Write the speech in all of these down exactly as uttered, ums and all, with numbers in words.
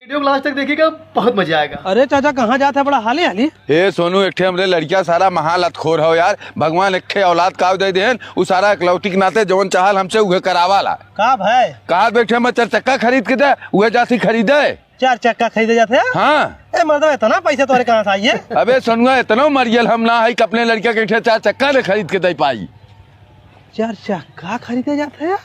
वीडियो को लास्ट तक देखिएगा, बहुत मजा आएगा। अरे चाचा, कहाँ जात है बड़ा हाली हाली? ए सोनू, एक ठे हमरे लड़किया सारा महालतखोर हो यार। भगवान एक ठे औलाद काव दे देहन, उ सारा इकलौती के नाते जवन चाहल हमसे उहे करावाला। का भाई? कहा बैठे मैं चार चक्का खरीद के दे, उहे जाती खरीदे। चार चक्का खरीदे जाते हैं? हाँ। ए मर्दवा, इतना पैसा तोहरे कहाँ से आई है? अबे सोनुआ, इतना मरियल हम ना है कि अपने लड़किया के एक ठे चार चक्का ने खरीद के दे पाई। चार चक्का खरीदे जाते हैं?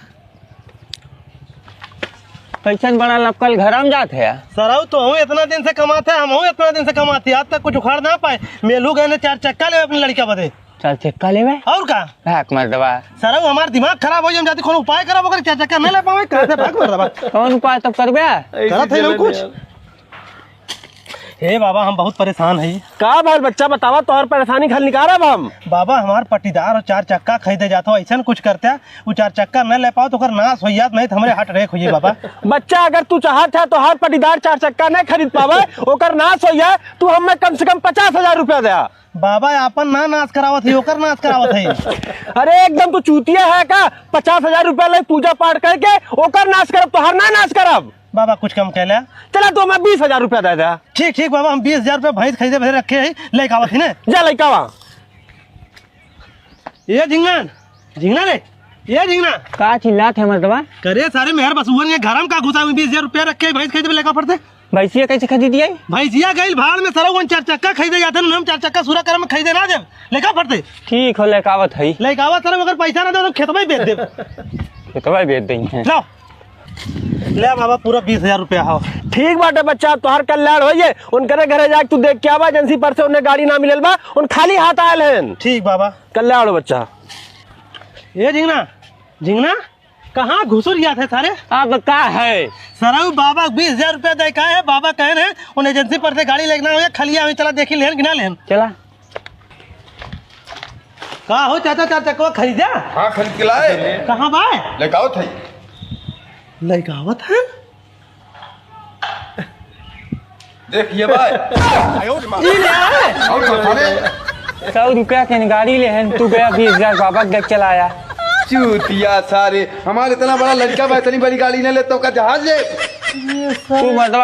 कैसन बड़ा लपकल घरम जात है? सरऊ, तोहू इतना दिन से कमात है, हमहू इतना दिन से कमात है, आज तक कुछ उखाड़ ना पाए। मेलू गए ने चार चक्का लेवे अपने लड़का बदे। चार चक्का लेवे? और का? भाग मर्दवा। सरऊ, हमार दिमाग खराब हो जाए, हम जाती कोनो उपाय करब, ओकर चार चक्का नहीं ले पावे, कहाँ से भाग मर्दवा? कौन उपाय तब करबे? करत है ना कुछ। हे बाबा, हम बहुत परेशान हई। का भइल बच्चा, बतावा, तोहर परेशानी के हल निकारब हम। बाबा, हमार पट्टीदार और चार चक्का खरीदे जात हो, ऐसन कुछ करते, उ चार चक्का न ले पाओ तो ओकर नाश हो जात, नहीं तो हमरे हार्ट अटैक हो जाई बाबा। बच्चा, अगर तू चाहत है तोहर पट्टीदार चार चक्का नहीं खरीद पावे, ओकर नाश हो जाए, तू हमें कम से कम पचास हजार रुपया दे। बाबा, आपन ना नाश करावत है, ओकर नाश करावत है। अरे एकदम तू चूतिया है का? पचास हजार रुपया ले पूजा पाठ करके ओकर नाश करब, तोहर ना नाश करब। बाबा, कुछ कम कर ले। चला, तू हमें बीस हजार रुपया दे दे। ठीक, ठीक बाबा, हम बीस हजार रुपया भैंस खरीदे बदे रखे हैं, लेके आवत ही ने। जा, लेके आवा। ए झिंगना, झिंगना रे, ए झिंगना। का चिल्लात है मर्दवा? करे सारे मेहर बसुअन के घर में का घुसा हुई, बीस हजार रुपया रखे हैं, भैंस खरीदे बदे लेके पड़ते। भैंसिया कैसे खरीदी आई? भैंसिया गइल भाड़ में, सरऊ उन चार चक्का खरीदे जाते हैं, हम चार चक्का सूरा करम में खरीदे ना देब, लेके पड़ते। ठीक हो, लेके आवत है। लेके आवत सरऊ, अगर पैसा ना दे तो खेतवा ही बेच देब। खेतवा ही बेच देंगे। लाओ। ले बाबा, पूरा बीस हजार रुपया हो। ठीक बाटे बच्चा, तोहार कल्याण होइए। उनकरे घरे जाके तू देख के आवा, एजेंसी पर से उन्हें गाड़ी ना मिलल बा, उन खाली हाथ आयल हैं। ठीक बाबा। कल्याण हो बच्चा। ए झिंगना, झिंगना, कहाँ घुसुर गया थे सारे? अब का है? सरऊ बाबा बीस हजार रुपया दे का है, बाबा कहे हैं, उन एजेंसी पर से गाड़ी लेके ना हो, खाली आवे, चला देखी लेन कि ना लेन। चला। का हो चाचा, चार चक्का खरीदा? हाँ, खरीद के लाए। कहाँ बा? लेके आवत है। लेके आवत है? देख ये भाई। ई ले आए। और तो सारे सौ रुपया के गाड़ी ले हैं, तू गया बीस हजार बाबा के देख चलाया। चूतिया सारे, हमारे इतना बड़ा लड़का बा, इतनी बड़ी गाड़ी नहीं ले तो का जहाज ले? तू मतलब